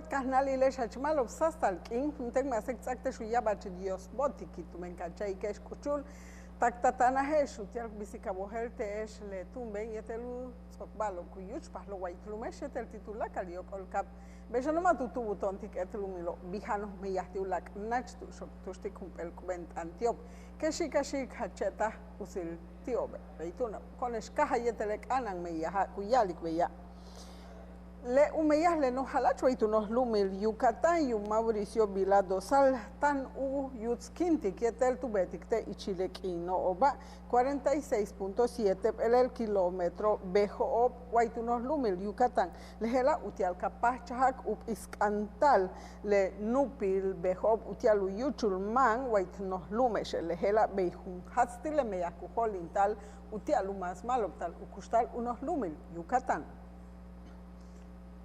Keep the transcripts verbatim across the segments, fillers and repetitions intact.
Kajnáalile'ex, jach ma'alob sáastal k'iin juntéen máaske k ts'áakte'ex u ya'abach Dios bo'otiki' tumen ka cha'ike'ex k'uchul tak tatáanaje'ex uti'al k bisik a wojéelte'ex le túumben yéetel u ts'ook ba'alo'ob ku yúuchpajlo'ob way t lu'ume'ex yéetel ti' tuláakal yóok'olkaab. Bey xano' ma' tu tu'ubul to'on ti' k éet lu'umilo', bija'an u meyaj ti' uláak' náach tu'ux k túuxtik jump'éel k'ubéen t'aan ti'ob. Kex xi'ik a xi'ik jach che'taj usil ti'obe'. Bey túuno' ko'one'ex káajal yéetel le k'a'ana'an meyaja' ku ya'alik beya'. Le u meyaj le noj jala'ach way tu noj lu'umil Yucatán yuum Mauricio Vila Dosal táan u yutskíintik yéetel tu beetik te' ichil le k'iino'oba' cuarenta y seis punto siete p'éelel kilómetro bejo'ob way tu noj lu'umil Yucatán. Le je'ela' uti'al ka páajchajak u p'isk'anta'al le núupil bejo'ob uti'al u yúuchul máan way tu noj lu'ume'exe'. Le je'ela' bey jun jaats ti' le meyaj ku jo'olinta'al uti'al u más ma'alobta'al u kuxta'al u noj lu'umil Yucatán.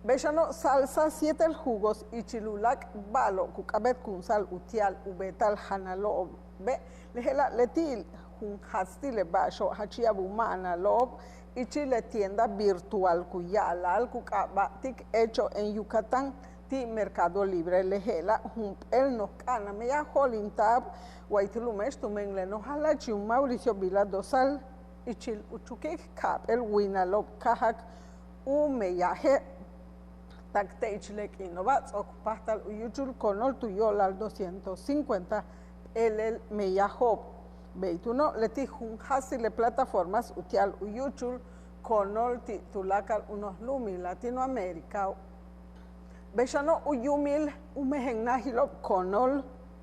Bey xano' salsas yéetel jugos ichil uláak' ba'alo'ob ku k'a'abéetkunsa'al uti'al u beeta'al janalo'obe'. Le je'ela' leti' jun jaats ti' le ba'axo' jach ya'ab u ma'analo'ob ichil le tienda virtual ku ya'ala'al ku k'aaba'tik Hecho en Yucatán ti' Mercado Libre. Le je'ela' jump'éel noj k'a'ana'an meyaj jo'olinta'ab way tu lu'ume'ex tumen le noj jala'ach yuum Mauricio Vila Dosal ichil u chukik ka'ap'éel winalo'ob káajak u meyaje'. Tak te' ichil le k'iino'oba' ts'o'ok u páajtal u yúuchul konol tu yo'olal doscientos cincuenta p'éelel meyajo'ob. Bey túuno' leti' jun jaats ti' le plataformas uti'al u yúuchul konol ti' tuláakal u noj lu'umil Latinoaméricao'. Bey xano' u yúumil u mejen najilo'ob konol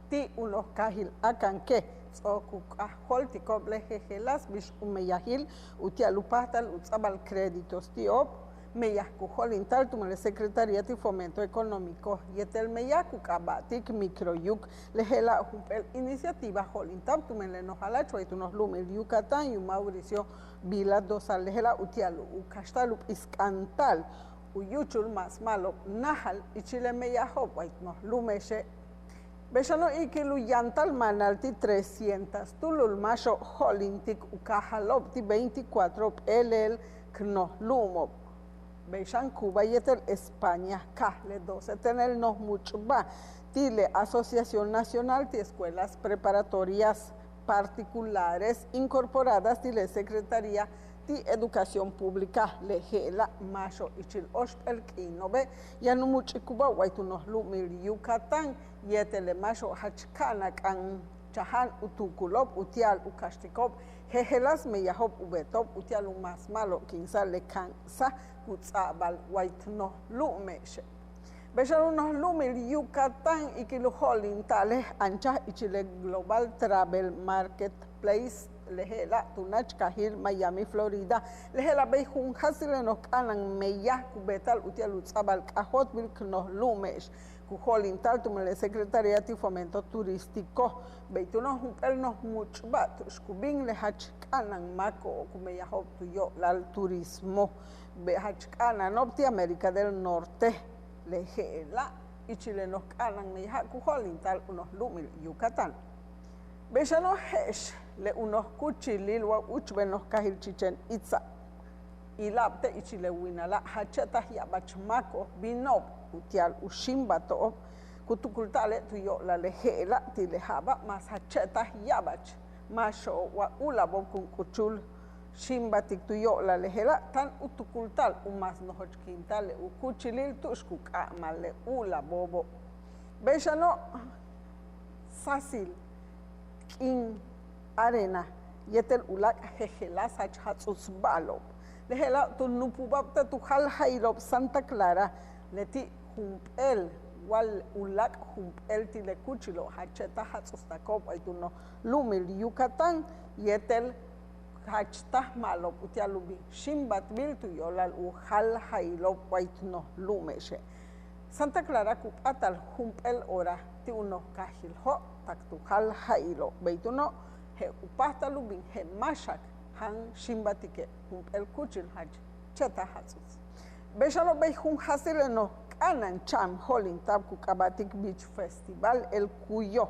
ti' u noj kaajil Akanke ts'o'ok u k'ajoltiko'ob le jejeláas bix u meyajil uti'al u páajtal u ts'a'abal créditos ti'ob. Meyaj ku jo'olinta'al tumen le Secretaría ti' Fomento Económico yéetel meyaj ku k'aaba'tik Microyuc. Le je'ela' jump'éel iniciativa jo'olinta'ab tumen le noj jala'ach way tu noj lu'umil Yucatán yuum Mauricio Vila Dosal. Le je'ela' uti'al u kaxta'al u p'isk'anta'al u yúuchul más ma'alob náajal ichil le meyajo'ob way tu noj lu'ume'exe'. Bey xano' ikil u yantal maanal ti' trescientas túulul máaxo'ob jo'olintik u káajalo'ob ti' veinticuatro p'éelel k noj lu'umo'ob. Bey xan Cuba yéetel España káaj le doce tenel noj múuch'ba' ti' le Asociación Nacional ti' Escuelas Preparatorias Particulares Incorporadas ti' le Secretaría ti' Educación Pública. Le je'ela' máaxo'ob ichil óoxp'éel k'iino'obe' yaan u múuch'ikuba'ob way tu noj lu'umil Yucatán yéetel le máaxo'ob jach ka'anak'an chaja'an u tuukulo'ob uti'al u kaxtiko'ob jejeláas meyajo'ob u beeto'ob uti'al u más ma'alobkinsa'al le ka'ansaj ku ts'a'abal way tu noj lu'ume'exe'. Bey xan u noj lu'umil Yucatán ikil u jo'olinta'ale' anchaj ichil le Global Travel Marketplace, le je'ela' tu náach kaajil Miami, Florida. Le je'ela' bey jun jaats ti' le noj k'a'ana'an meyaj ku beeta'al uti'al u ts'a'abal k'ajóoltbil k noj lu'ume'ex ku jo'olinta'al tumen le Secretaría ti' Fomento Turístico. Bey túuno' jump'éel noj múuch'ba' tu'ux ku bin le jach k'a'ana'an máako'ob ku meyajo'ob tu yo'olal turismo. Bey jach k'a'ana'ano'ob ti' América del Norte. Le je'ela' ichil le noj k'a'ana'an meyaja' ku jo'olinta'al u noj lu'umil Yucatán. Bey xano' je'ex le u noj kúuchilil wa úuchben noj kaajil Chichén Itzá. Ila'ab te' ichil le winala' jach che'taj ya'abach máako'ob bino'ob uti'al u xíimbato'ob. Ku tukulta'ale' tu yo'olal le je'ela' ti' le ja'aba' mas jach che'taj ya'abach máaxo'ob wa u'ulabo'ob kun k'uchul xíimbatik tu yo'olal le je'ela' táan u tukulta'al u mas nojochkinta'al le u kúuchilil tu'ux ku k'a'amal le u'ulabo'obo'. Bey xano' sáasil k'iin arena yéetel uláak' jejeláas jach jats'uts ba'alo'ob. Le je'ela' tu nuupuba'ob te' tu jal ja'ilo'ob Santa Clara, leti' jump'éel wa uláak' jump'éel ti' le kúuchilo' jach che'taj jats'utstako'ob way tu noj lu'umil Yucatán yéetel jach taj ma'alob uti'al u bin xíimbatbil tu yo'olal u jal ja'ilo'ob way tu noj lu'ume'exe'. Santa Clara ku p'áatal jump'éel hora ti' u noj kaajil Jo' tak tu jal ja'ilo'ob, bey túuno' je'el u páajtal u bin je'el máaxak jan xíimbatike' jump'éel kúuchil jach che'taj jats'uts. Bey xano' bey jun jaats ti' le noj k'a'ana'an cha'an jo'olinta'ab ku k'aaba'tik Beach Festival El Cuyo.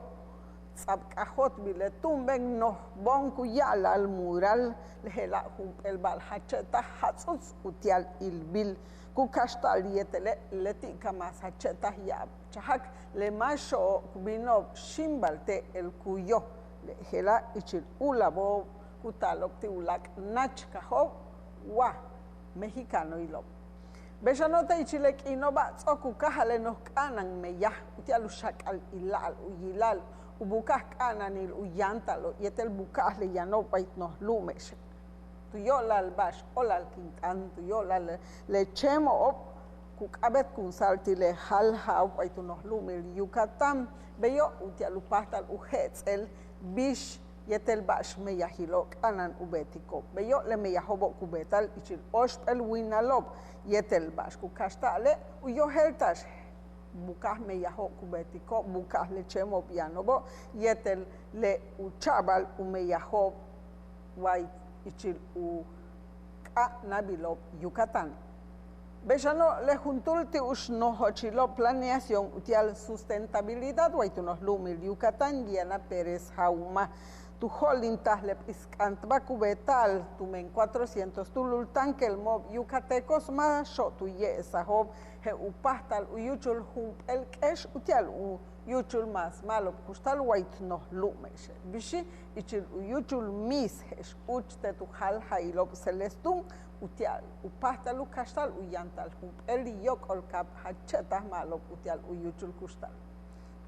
ts'a'ab k'ajóoltbil le túumben noj boon ku ya'ala'al mural, le je'ela' jump'éel ba'al jache'taj jats'uts uti'al ilbil ku kaxta'al yéetele', leti' ka mas jache'taj ya'ab chajak, le máaxo'ob ku bino'ob xíimbal te' el ku yoj, le je'ela' ichil uláabo'ob ku taalo'ob ti' uláak' náach kajo'ob wa mexicanoilo'ob. Bey xano' te' ichil le k'iino'oba' ts'o'ok u káajal le noj k'a'ana'an meyaj uti'al u xak'al ila'al u yila'al u buka'aj k'a'ana'anil u yáanta'alo' yéetel buka'aj le yano'ob way noj lu'ume'exe'. Tu yo'olal ba'ax óolal kin t'aan, tu yo'olal le, le chéemo'ob ku k'a'abéetkunsa'al ti' le jáal ja'ajo'ob way tu noj lu'umil Yucatán. Beyo' uti'al u páajtal u jets'el bix yéetel ba'ax meyajilo'ob k'a'ana'an u beetiko'ob. Beyo' le meyajo'obo' ku beeta'al ichil óoxp'éel winalo'ob yéetel ba'ax ku kaxta'ale' u yojéelta'ax buka'aj meyajo'ob ku beetiko'ob, buka'aj le chéemo'ob yano'obo' yéetel le u cha'abal u meyajo'ob way ichil u k'a'ana'abilo'ob Yucatán. Bey xano' le juntúul ti' u xnojochilo'ob Planeación uti'al Sustentabilidad way tu noj lu'umil Yucatán, Diana Pérez Jauma, tu jo'olintaj le p'is k'antba' ku beeta'al tumen cuatrocientos túulul táankelmo'ob yucatecos máaxo'ob tu ye'esajo'ob, je'el u páajtal u yúuchul jump'éel k'eex uti'al u yúuchul mas ma'alob kuxtal way tu noj lu'ume'exe'. Bixi ichil u yúuchul mis je'ex úuch te' tu jáal ja'ilo'ob Celestún uti'al u páajtal u kaxta'al u yantal jump'éel yóok'ol kaab jache'taj ma'alob uti'al u yúuchul kuxtal.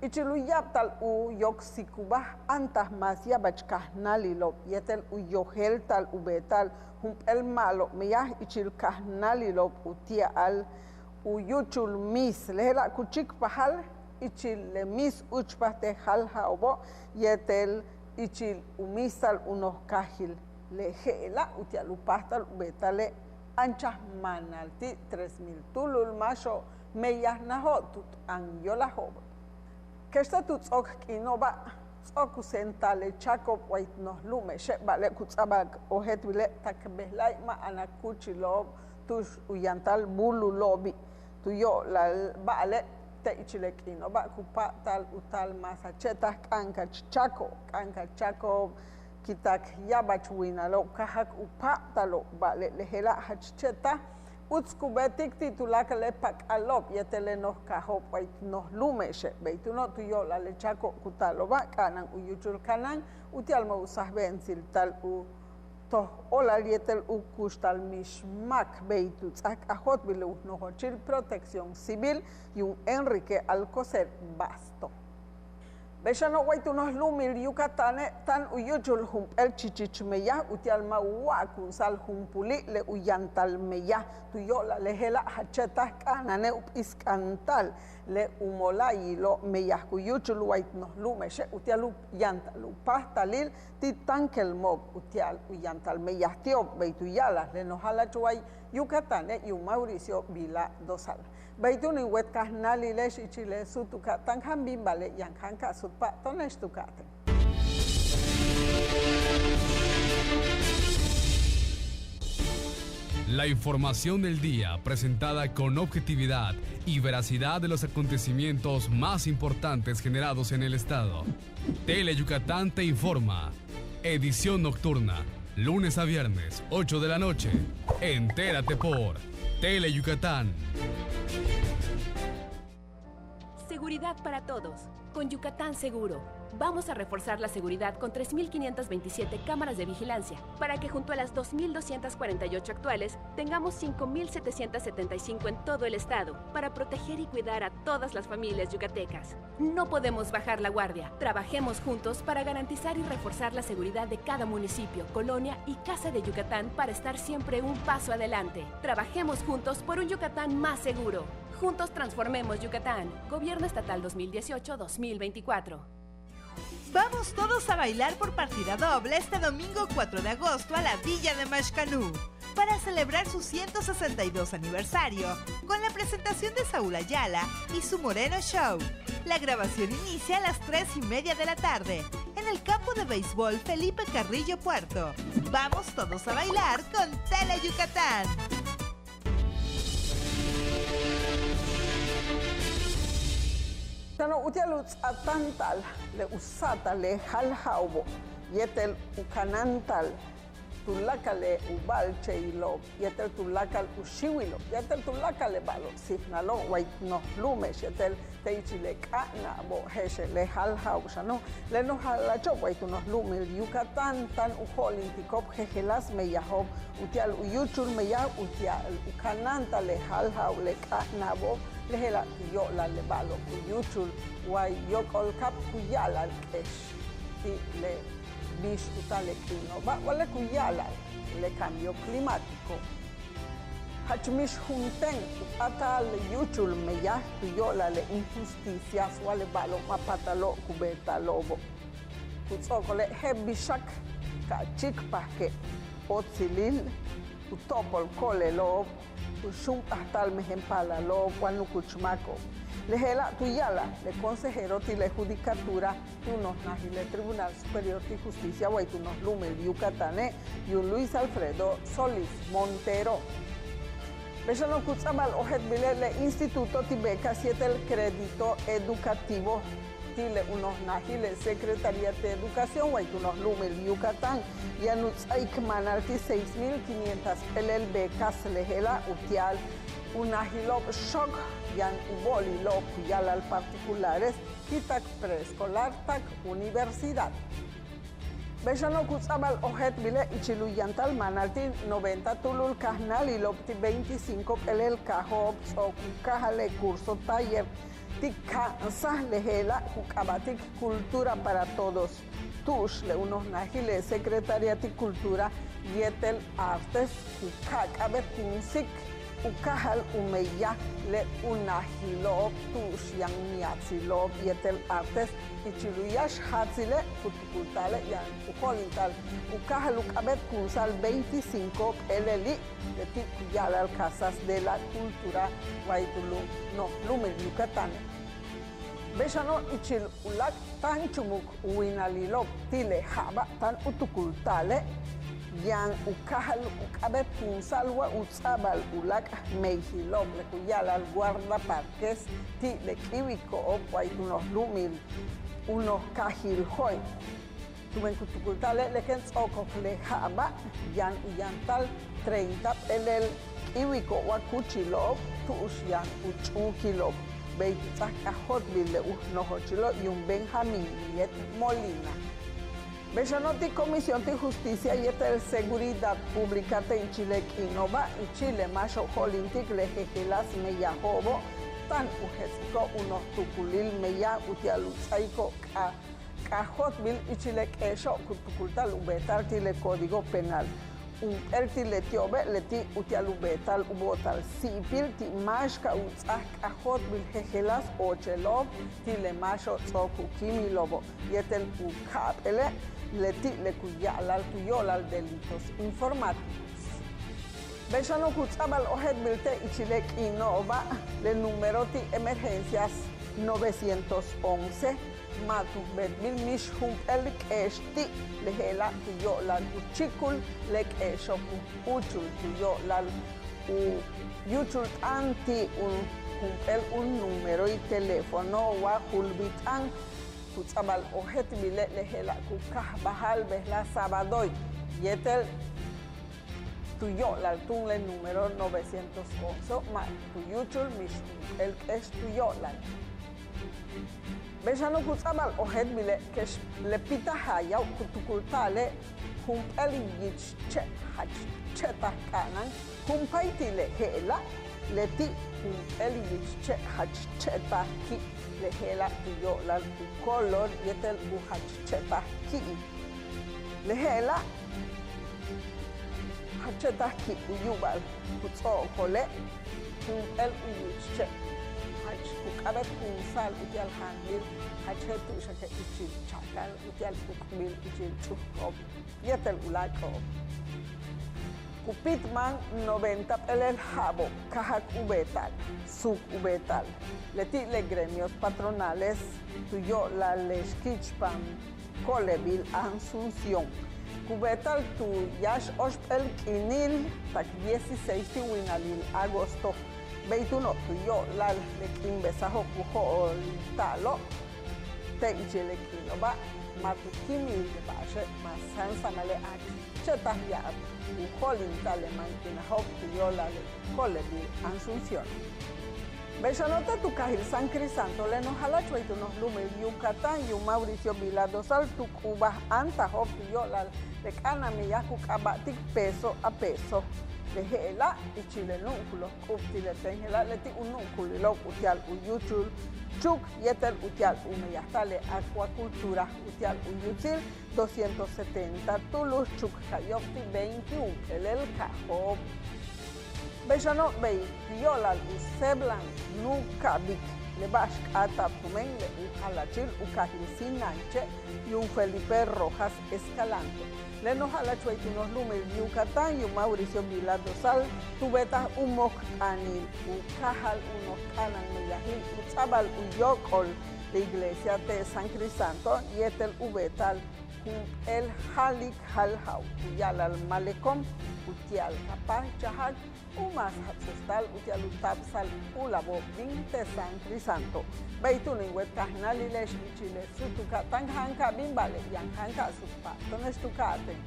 Ichil u ya'abtal u yoksik u baja'antaj mas ya'abach kajnáalilo'ob yéetel u yojéelta'al u beeta'al jump'éel ma'alob meyaj ichil kajnáalilo'ob uti'al u yúuchul mis. Le je'ela' ku chíikpajal ichil le mis úuchpaj te' jáal ja'ajo'obo' yéetel ichil u míisa'al u noj kaajil. Le je'ela' uti'al u páajtal u beeta'ale' anchaj maanal ti' tres mil túulul máaxo'ob meyajnajo'ob tu t'aan yoolajo'obo'. Kex te' tu ts'o'ok k'iino'oba' ts'o'ok u seenta'al le cháako'ob way noj lu'ume'exe', ba'ale' ku ts'a'abal k ojéeltbile' tak bejla'e' ma' anakúuchilo'ob tu'ux u yantal búululo'obi'. Tu yo'olal ba'ale' te' ichil le k'iino'oba' ku pa'ata'al u taal mas jache'taj k'a'ankach cháako'ob, k'a'ankach cháako'ob ki'itak ya'abach winalo'ob, káajak u pa'ata'alo'ob, ba'ale' le je'ela' jach che'taj uts ku beetik ti' tuláakal le pak'alo'ob yéetel le noj kaajo'ob way noj lu'ume'exe'. Bey túuno' tu yo'olal le cháako'ob ku taalo'oba' k'a'ana'an u yúuchul kanáan uti'al ma' u sajbe'entsilta'al u toj óolal yéetel u kuxtal mix máak. Bey tu ts'áaj k'ajóoltbil u nojochil Protección Civil yuum Enrique Alcocer Basto. Bey xano' way tu noj lu'umil Yucatáne' táan u yúuchul jump'éel chichich meyaj uti'al ma' u wa'akunsa'al jumpuli' le u yantal meyaj. Tu yo'olal le je'ela' jache'taj k'a'ana'ane' u p'is k'anta'al le u mola'ayilo'ob meyaj ku yúuchul way noj lu'ume'exe' uti'al u yantal u páajtalil ti' táankelmo'ob uti'al u yantal meyaj ti'ob. Bey tu ya'alaj le noj jalach way Yucatáne' yuum Mauricio Vila Dosal. Bey túun in wéet kajnáalile'ex ichil le suut u ka'atáan, jan bíin ba'ale' yaan jan ka suut pa'ato'one'ex tu ka'atéen. La información del día presentada con objetividad y veracidad de los acontecimientos más importantes generados en el estado. Tele Yucatán te informa. Edición nocturna, lunes a viernes, ocho de la noche. Entérate por Tele Yucatán. Seguridad para todos. Con Yucatán Seguro. Vamos a reforzar la seguridad con tres mil quinientas veintisiete cámaras de vigilancia, para que junto a las dos mil doscientas cuarenta y ocho actuales, tengamos cinco mil setecientas setenta y cinco en todo el estado, para proteger y cuidar a todas las familias yucatecas. No podemos bajar la guardia. Trabajemos juntos para garantizar y reforzar la seguridad de cada municipio, colonia y casa de Yucatán para estar siempre un paso adelante. Trabajemos juntos por un Yucatán más seguro. Juntos transformemos Yucatán. Gobierno Estatal dos mil dieciocho, dos mil veinticuatro. Vamos todos a bailar por partida doble este domingo cuatro de agosto a la Villa de Mashcanú para celebrar su ciento sesenta y dos aniversario con la presentación de Saúl Ayala y su Moreno Show. La grabación inicia a las tres y media de la tarde en el campo de béisbol Felipe Carrillo Puerto. Vamos todos a bailar con Tele Yucatán. Xano' Uti'al u ts'aatáanta'al le u sa'atal le jal ja'obo' yéetel u kanáanta'al tuláakal le u ba'alche'ilo'ob yéetel tuláakal u xíiwilo'ob yéetel tuláakal le ba'alo'ob síijnalo'ob way tu noj lu'ume'ex yéetel te' ichil le k'áa'nabo' je'exe' le jal ja'ob xano'. Le noj jala'acho'ob way tu noj lu'umil Yucatán táan u jo'olintiko'ob jejeláas meyajo'ob uti'al u yúuchul meyaj uti'al u kanáanta'al le jal ja'ob le k'áa'nabo', le je'ela' tu yo'olal le ba'alo'ob ku yúuchul way yóok'olkab ku ya'ala'al k'ex ti' le bix u taal le k'iino'oba' wa le ku ya'ala'al le cambio climático. Jach mix juntéen u p'áatal le yúuchul meyaj tu yo'olal le injusticias wa le ba'alo'ob ma' paatalo'ob ku beeta'alo'obo'. Ku ts'o'okole' je'el bixak ka chíikpajke' óotsilil, u to'opol ko'olelo'ob, u xúump'ajta'al mejen paalalo'ob wa nukuch máako'ob. Le je'ela' tu ya'alaj le consejero ti' le judicatura tu noj najil le Tribunal Superior ti' Justicia way tu noj lu'umil Yucatane', yuum Luis Alfredo Solís Montero. Bey xano' ku ts'a'abal ojéeltbile' le Instituto ti' Becas yéetel Crédito Educativo ti' le u noj najil le Secretaría ti' Educación way tu noj lu'umil Yucatán yaan u ts'áaik máanal ti' seis mil quinientas p'éelel becas, le je'ela' uti'al u najilo'ob xook yaan u bo'olilo'ob ku ya'ala'al particulares ti' tak preescolar tak universidad. Bey xano' ku ts'a'abal ojéeltbile' ichil u yantal máanal ti' noventa tu'ulul kajnáalilo'ob ti' veinticinco p'éelel kaajo'ob ts'o'ok u káajal le curso taller ti' ka'ansaj, le je'ela' ku k'aaba'tik Cultura para Todos tu'ux le u noj najil le Secretaría ti' Cultura yéetel Artes ku ka'a k'a'abéetkunsik u káajal u meyaj le u najilo'ob tu'ux yaan miatsilo'ob yéetel artes. Ichil u yáax jaatsile' ku tukulta'ale' yaan u jo'olinta'al u káajal u k'a'abéetkunsa'al veinticinco p'éeleli' leti' ku ya'ala'al Casas de la Cultura way tu noj lu'umil Yucatane'. Bey xano' ichil u láak' táanchumuk u winalilo'ob ti' le ja'aba' táan u tukulta'ale' yaan u káajal u k'a'abéetkunsa'al wa u ts'a'abal u láak' meyajilo'ob le ku ya'ala'al guardaparques ti' le k'íiwiko'ob way tu noj lu'umil u noj kaajil Jo'e'. Tumen ku tukulta'ale' le kéen ts'o'okok le ja'aba' yaan u yantal treinta p'éelel k'íiwiko'ob wa kúuchilo'ob tu'ux yaan u ch'úukilo'ob. Bey tu ts'áaj k'ajóoltbil le u nojochilo' yuum Benjamín Miet Molina. Bey xano' ti' Comisión ti' Justicia yéetel Seguridad Pública te' ichil le k'iino'oba' ichil le máaxo'ob jo'olintik le jejeláas meyajo'obo' táan u jets'iko'ob u noj tuukulil meyaj uti'al u ts'áaiko'ob k'a k'ajóoltbil ichil le k'eexo'ob ku tukulta'al u beeta'al ti' le Código Penal. Jump'éel ti' leti'obe' leti' uti'al u beeta'al u bo'otal si'ipil ti' máax ka u ts'áaj k'ajóoltbil jejeláas oochelo'ob ti' le máaxo'ob ts'o'ok u kíimilo'obo' yéetel u ka'ap'éele' leti' le ku ya'ala'al tu yo'olal delitos informáticos. Bey xano' ku ts'a'abal ojéeltbil te' ichil le k'iino'oba' le número ti' emergencias novecientos once, ma' tu beetbil mix jump'éel k'eex ti', le je'ela' tu yo'olal u chíikul le k'eexo'ob u k'uchul tu yo'olal u yúuchul t'aan ti' u jump'éel u númeroil teléfono wa julbil t'aan. Ku ts'a'abal ojéeltbile' le je'ela' ku kajbajal bejla'e' sábadoe' yéetel tu yo'olal túun le número novecientos once ma' tu yúuchul mix jump'éel k'eex tu yo'olal. Bey xano' ku ts'a'abal ojéeltbile' kex le pitajayao' ku tukulta'ale' jump'éel yich che' jach che'taj k'a'ana'an, jumpay ti' le je'ela' leti' jump'éel yich che' jach che'taj ki', le je'ela' tu yo'olal u color yéetel u jach che'taj ki'. Le je'ela' jach che'taj ki' u yu'ubal ku ts'o'okole' jump'éel u yich che' jach ku k'a'abéetkunsa'al uti'al jaanbil jach je'el tu'uxake' ichil chaakal uti'al p'uqbil ichil ch'uujo'ob yéetel uláak'o'ob. Ku píit máan noventa p'éelel ja'abo' káajak u beeta'al, suuk u beeta'al leti' le gremios patronales tu yo'olal le xki'ichpan ko'olebil Asunción. Ku beeta'al tu yáax óoxp'éel k'iinil tak dieciséis ti' winalil agosto. Bey túuno' tu yo'olal le k'iimbesajo'ob ku jo'olta'alo', te' ichil le k'iino'oba' ma' tu kíimil le ba'axe' ma' sáansamale' jach che'taj ya'ab u jo'olinta'al le máank'iinajo'ob tu yo'olal le ko'ole'bil Asunción. Bey xano' te' tu kaajil San Crisanto le noj jala'ach way tu noj lu'umil Yucatán yuum Mauricio Vila Dosal tu k'ubaj áantajo'ob tu yo'olal le k'a'ana'an meyaj ku k'aaba'tik peso a peso. Le je'ela' ichil le nu'ukul u k'ub ti' le ten je'ela' leti' u nu'ukulilo'ob uti'al u yúuchul Chuuk yéetel uti'al u meyajta'al le acuacultura uti'al u yutsil doscientos setenta túulul Chuuk kayo'ob ti' veintiún k'elel kaajo'ob. Bey xano' bey tu yo'olal u séeblan nu'uka'abik le ba'ax k'áata'ab tumen le u jala'achil u kaajil Sinanche' yuum Felipe Rojas Escalante. Le noj jala'ach way tu noj lu'umil Yucatán yuum Mauricio Vila Dosal tu beetaj u mojk'a'anil u káajal u noj k'a'ana'an meyajil u ts'a'abal u yóok'ol le iglesia te' San Crisanto yéetel u beeta'al jump'éel jáalik jal ja'ab ku ya'ala'al malecón uti'al ka páajchajak u máas jats'uts'tal uti'al u ta'absa'al u láabo'ob bin te' San Crisanto. Bey túuno' in wéet kajnáalile'ex ichil le sutuka' táan k jáan ka'aj bin ba'ale' yaan k jáan ka'aj suuk pa'ato'one'ex tu ka'atéen.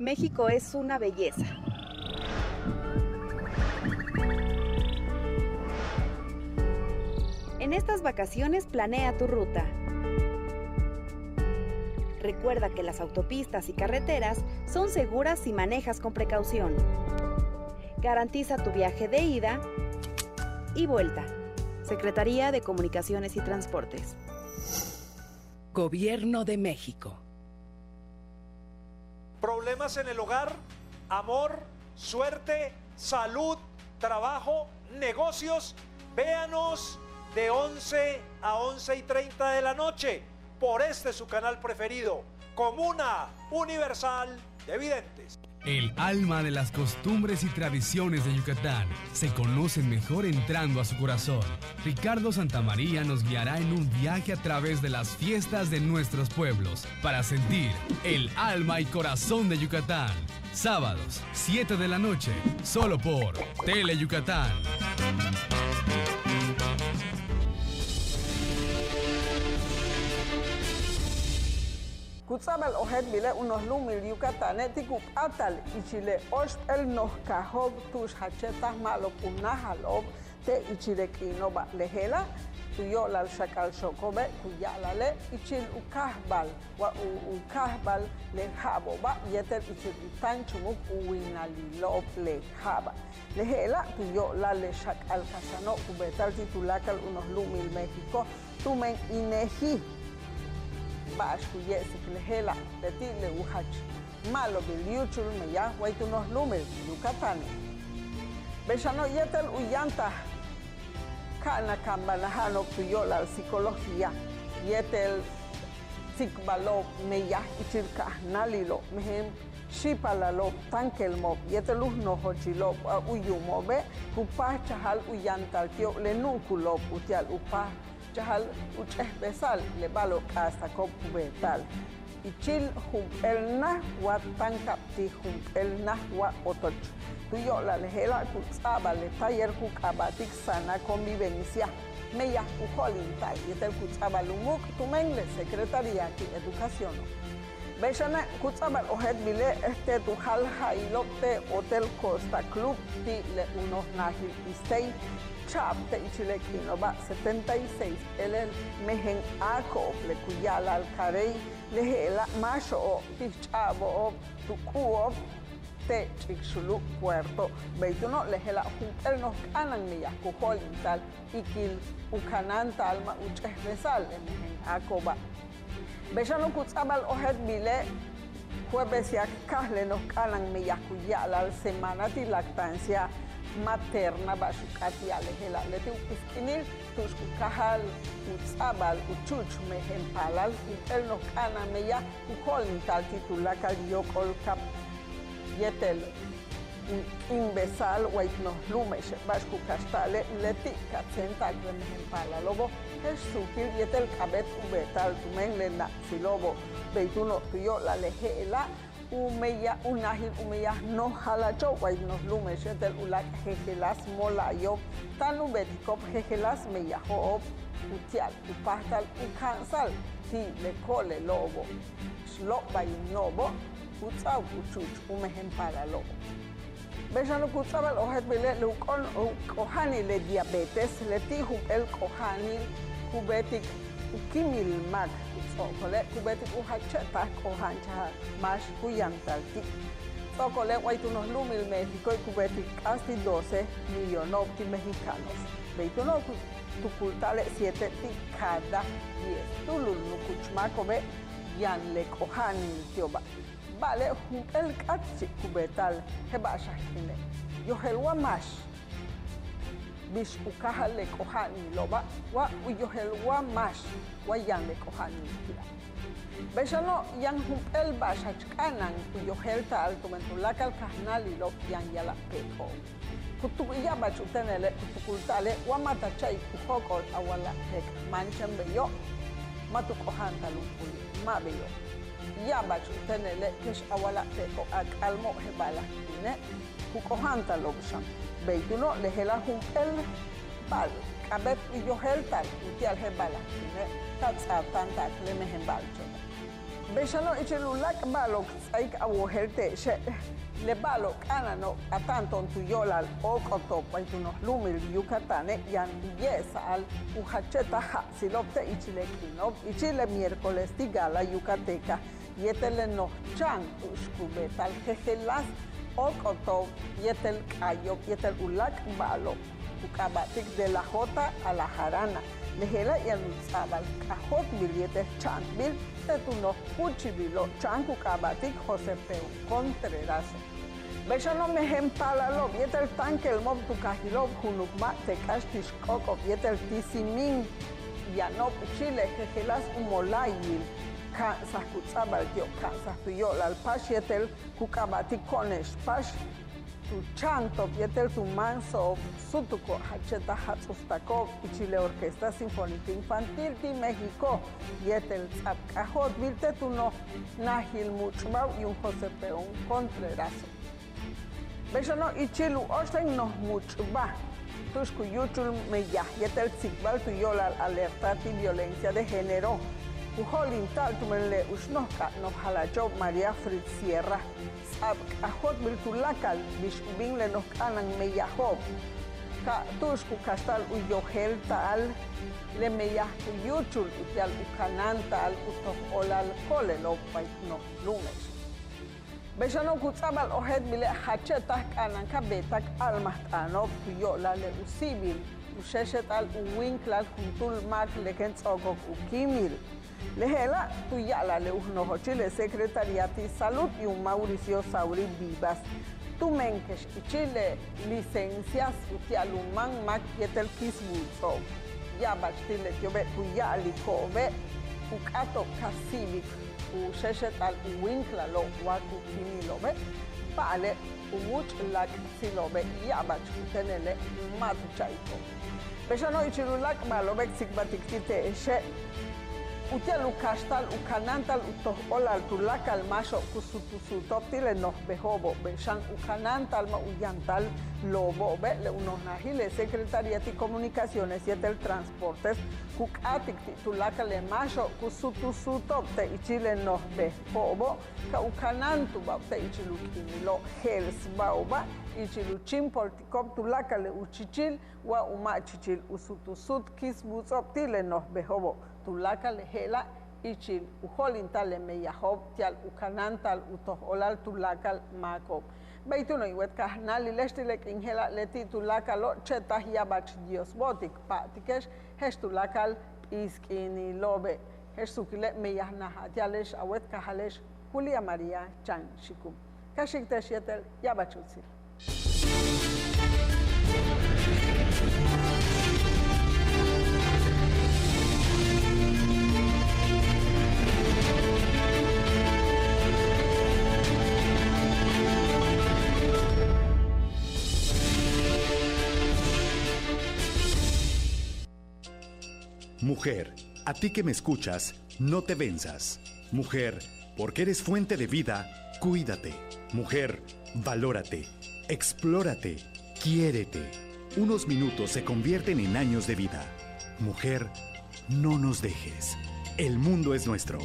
México es una belleza. En estas vacaciones planea tu ruta. Recuerda que las autopistas y carreteras son seguras si manejas con precaución. Garantiza tu viaje de ida y vuelta. Secretaría de Comunicaciones y Transportes. Gobierno de México. Problemas en el hogar, amor, suerte, salud, trabajo, negocios. Véanos de once a once y treinta de la noche por este su canal preferido, Comuna Universal de Videntes. El alma de las costumbres y tradiciones de Yucatán se conoce mejor entrando a su corazón. Ricardo Santamaría nos guiará en un viaje a través de las fiestas de nuestros pueblos para sentir el alma y corazón de Yucatán. Sábados, siete de la noche, solo por Tele Yucatán. Ku ts'a'abal ojéeltbile' u noj lu'umil Yucatane' ti' ku p'áatal ichil le óoxp'éel noj kaajo'ob tu'ux jach che'taj ma'alob u náajalo'ob te' ichil le k'iino'oba'. Le je'ela' tu yo'olal xak'al xooko'obe' ku ya'ala'ale' ichil u káajbal wa u, u káajbal le ja'abo'oba' yéetel ichil u táan chumuk u winalilo'ob le ja'aba'. Le je'ela' tu yo'olal le xak'al kaxano' ku beeta'al ti' tuláakal u noj lu'umil México tumen INEGI ba'ax ku ye'esik le je'ela', leti' le u jach ma'alobil yúuchul meyaj way tu noj lu'umil Yucatane'. Bey xano' yéetel u yantal ka'anakaanbanaja'ano'ob tu yo'olal psicología yéetel tsikbalo'ob meyaj ichil kajnáalilo'ob, mejen xi'ipalalo'ob, táankelmo'ob yéetel u nojochilo'ob wa u yuumo'obe' ku páajchajal u yantal ti'ob le nu'ukulo'ob uti'al u páajchajal u ch'ejbesa'al le ba'alo'ob k'aasako'ob ku beeta'al. Ichil jump'éel naj wa táankab ti' jump'éel naj wa otoch. Tu yo'olal le je'ela' ku ts'a'abal le taller ku k'aaba'tik Sana Convivencia. Meyaj u jo'olinta'al yéetel ku ts'a'abal u muuk' tumen le Secretaría ti' Educaciono'. Bey xane' ku ts'a'abal ojéeltbile' te' tu jal ja'ilo'ob te' Hotel Costa Club ti' le u noj naajil Issei cha'ab te' ichil le k'iino'oba' setenta y seis k'elel mejen áako'ob le ku ya'ala'al Carey. Le je'ela' máaxo'ob, pich ch'a'abo'ob, tu k'u'ob te' ch'ik xulu' puerto. Bey túuno' le je'ela' jump'éel noj k'a'ana'an meyaj ku jo'olinta'al ikil u kanáanta'al ma' u ch'ejbesa'al le mejen áako'oba'. Bey xano' ku ts'a'abal ojéeltbile' jueves yaj káajal le noj k'a'ana'an meyaj ku ya'ala'al semana ti' lactancia materna, ba'ax u k'áat ya'al le je'ela'. Leti' u p'isk'iinil tu'ux ku káajal u ts'a'abal u chúuch mejen paalal jump'éel noj k'a'ana'an meyaj ku jo'olinta'al ti' tuláakal yóok'olkaab yéetel u k'iimbesa'al way noj lu'ume'exe'. Ba'ax ku kaxta'ale', leti' ka tséenta'ak le mejen paalalo'obo', je'ex suukil yéetel k'a'abéet u beeta'al tumen le na'aksilo'obo'. Bey túuno' tu yo'olal le je'ela', u meyaj, u najil u meyaj noj jalacho'ob way noj lu'ume'ex yéetel uláak' jejeláas mola'ayo'ob táan u beetiko'ob jejeláas meyajo'ob uti'al u páajtal u ka'ansa'al ti' le ko'olelo'obo'. Bix lo'obayo'ob u ts'a'ab u chúuch u mejen paalalo'obo'. Bey xano' ku ts'a'abal ojéeltbile' le u k'oja'anil le diabetes, leti' jump'éel k'oja'anil ku beetik u kíimil máak. Ts'o'okole' ku beetik u jache'taj k'oja'anchajal máax ku yantal ti'. Ts'o'okole' way tu noj lu'umil Méxicoe' ku beetik k'aas ti' doce millono'ob ti' mexicanos. Bey túuno' ku tukulta'ale' siete ti' cada diez túulul nukuch máako'obe' yaan le k'oja'anil ti'oba'. Ba'ale' jump'éel k'áatchi' ku beeta'al je'el ba'ax aj k'iine'. Yojel wa máax bix u káajal le k'oja'anilo'oba' wa u yojel wa máax wa yaan le k'oja'anil ti'a'. Bey xano' yaan jump'éel ba'ax jach k'a'ana'an u yojéelta'al tumen tuláakal kajnáalilo'ob yaan ya'ala'al peek'o'ob. Ku tu ya'abach u téenele' ku tukulta'ale' wa ma' ta cha'ik u jóok'ol a wa'alaj peek', máan chéen beyo' ma' tu k'oja'antal u p'uuli', ma' beyo'. Ya'abach u téenele' kex a wa'alaj peek'o' a k'almo' je'el ba'ax aj k'iine' ku k'oja'antalo'ob xan. Bey túuno' le je'ela' jump'éel ba'al k'a'abéet u yojéelta'al uti'al je'el ba'ax aj k'iine' ka ts'aatáanta'ak le mejen ba'alcho'obo'. Bey xano' ichil uláak' ba'alo'ob k ts'áaik a wojéelte'exe', le ba'alo'ob k'a'ana'ano' p'ata'an to'on tu yo'olal óok'oto'ob way tu noj lu'umil Yucatane' yaan u ye'esa'al u jache'taj ja'atsilo'ob te' ichil le k'iino'ob ichil le miércoles ti' gala yucateca yéetel le noj cha'an tu'ux ku beeta'al jejeláas óok'oto'ob yéetel k'ayo'ob yéetel uláak' ba'alo'ob ku k'aaba'tik De la Jota a la Jarana. Le je'ela' yaan u ts'a'abal k'ajóoltbil yéetel cha'antbil te' tu noj kúuchilo'ob cha'an ku k'aaba'tik José Peón Contrerazo. Bey xano' mejen paalalo'ob yéetel táankelmo'ob tu kajilo'ob Junucmá te' k'áax ti' Xk'óok'ob yéetel ti' Simín, yano'ob ichil le jejeláas u mola'ayil ka'ansaj ku ts'a'abal ti'ob, ka'ansaj tu yo'olal páax yéetel ku k'aaba'tik Ko'one'ex Páax, tu cha'anto'ob yéetel tu máanso'ob súutuko' jache'taj jats'utstako'ob ichil le Orquesta Sinfónica Infantil ti' México yéetel ts'a'ab k'ajóoltbil te' tu noj najil múuch'ubáajo'ob yuum José Peón Contrerazo. Bey xano' ichil u óoxten noj múuch'uba' tu'ux ku yúuchul meyaj yéetel tsikbal tu yo'olal alerta ti' violencia de género ku jo'olinta'al tumen le u xnojk'ab noj jalacho'ob María Fritz Sierra. Ts'a'ab k'ajóoltbil tuláakal bix u bin le noj k'a'ana'an meyajo'ob ka tu'ux ku kaxta'al u yojéelta'al le meyaj ku yúuchul uti'al u kanáanta'al u toj óolal ko'olelo'ob way noj lu'ume'ex. Bey xano' ku ts'a'abal ojéeltbile' jache'taj k'a'ana'an ka beetak a'almajt'aano'ob tu yo'olal le u síibil u xéexet'al u wíinklal juntúul máak le kéen ts'o'okok u kíimil. Le je'ela' tu ya'alaj le u nojochil le Secretaría ti' Salud yuum Mauricio Sauri Vivas tumen kex ichil le licencias uti'al u máan máak yéetel kisbuuts'o'ob. Ya'abach ti' leti'obe' ku ya'aliko'obe' ku k'áato'ob ka síibik u xéexet'al u wíinklalo'ob wa ku kíimilo'obe', ba'ale' u múuch' láak'tsilo'obe' ya'abach u téenele' ma' tu cha'iko'ob. Bey xano' ichil uláak' ba'alo'obe' k tsikbaltik ti' te'exe' uti'al u kaxta'al u kanáanta'al u toj óolal tuláakal máaxo'ob ku suutusuuto'ob ti' le noj bejo'obo'. Bey xan u kanáanta'al ma' u yantal loobo'obe' le u noj najil le Secretaría ti' Comunicaciones yéetel Transportes ku k'áatik ti' tuláakal le máaxo'ob ku suutusuuto'ob te' ichil le noj bejo'obo' ka u kanáantubáajo'ob te' ichil u k'iinilo'ob, je'elsbáajo'oba' ichil u chíimpoltiko'ob tuláakal le u chichil wa u ma' chichil u suutusuut kisbuuts'o'ob ti' le noj bejo'obo'. Tuláakal le je'ela' ichil u jo'olinta'al le meyajo'ob ti'al u kanáanta'al u toj óolal tuláakal máako'ob. Bey túuno' in wéet kajnáalile'ex ti' le k'iin je'ela' leti' tuláakalo' che'taj ya'abach Dios bo'otik, pa'atike'ex je'ex tuláakal p'iisk'iinilo'obe'. Je'ex suukile' meyajnaja'at ya'ale'ex a wéet kaajale'ex Julia María Chan Xicum. Ka xi'ik te'ex yéetel ya'abach utsil. Mujer, a ti que me escuchas, no te venzas. Mujer, porque eres fuente de vida, cuídate. Mujer, valórate, explórate, quiérete. Unos minutos se convierten en años de vida. Mujer, no nos dejes. El mundo es nuestro.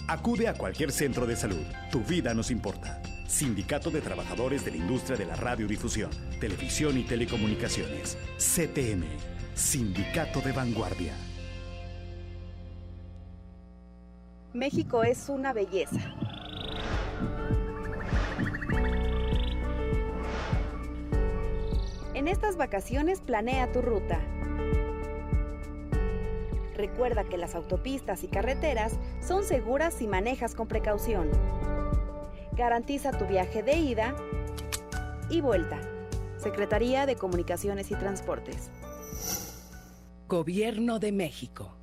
Acude a cualquier centro de salud. Tu vida nos importa. Sindicato de Trabajadores de la Industria de la Radiodifusión, Televisión y Telecomunicaciones. C T M. Sindicato de Vanguardia. México es una belleza. En estas vacaciones planea tu ruta. Recuerda que las autopistas y carreteras son seguras si manejas con precaución. Garantiza tu viaje de ida y vuelta. Secretaría de Comunicaciones y Transportes. Gobierno de México.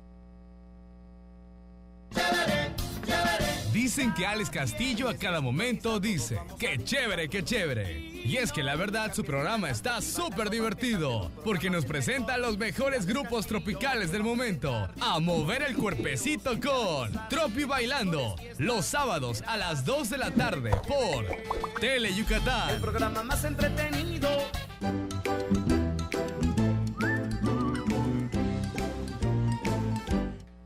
Dicen que Alex Castillo a cada momento dice: "Qué chévere, qué chévere". Y es que la verdad su programa está súper divertido, porque nos presenta los mejores grupos tropicales del momento. A mover el cuerpecito con Tropi Bailando, los sábados a las dos de la tarde por Tele Yucatán. El programa más entretenido.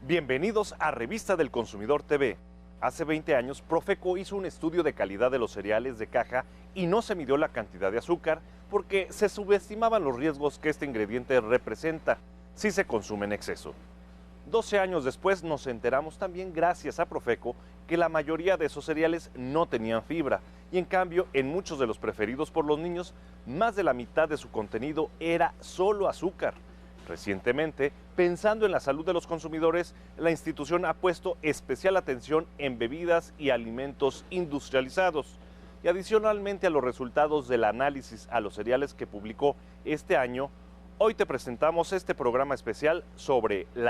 Bienvenidos a Revista del Consumidor T V. Hace veinte años, Profeco hizo un estudio de calidad de los cereales de caja y no se midió la cantidad de azúcar porque se subestimaban los riesgos que este ingrediente representa si se consume en exceso. Doce años después nos enteramos también gracias a Profeco que la mayoría de esos cereales no tenían fibra y en cambio en muchos de los preferidos por los niños más de la mitad de su contenido era solo azúcar. Recientemente, pensando en la salud de los consumidores, la institución ha puesto especial atención en bebidas y alimentos industrializados. Y adicionalmente a los resultados del análisis a los cereales que publicó este año, hoy te presentamos este programa especial sobre la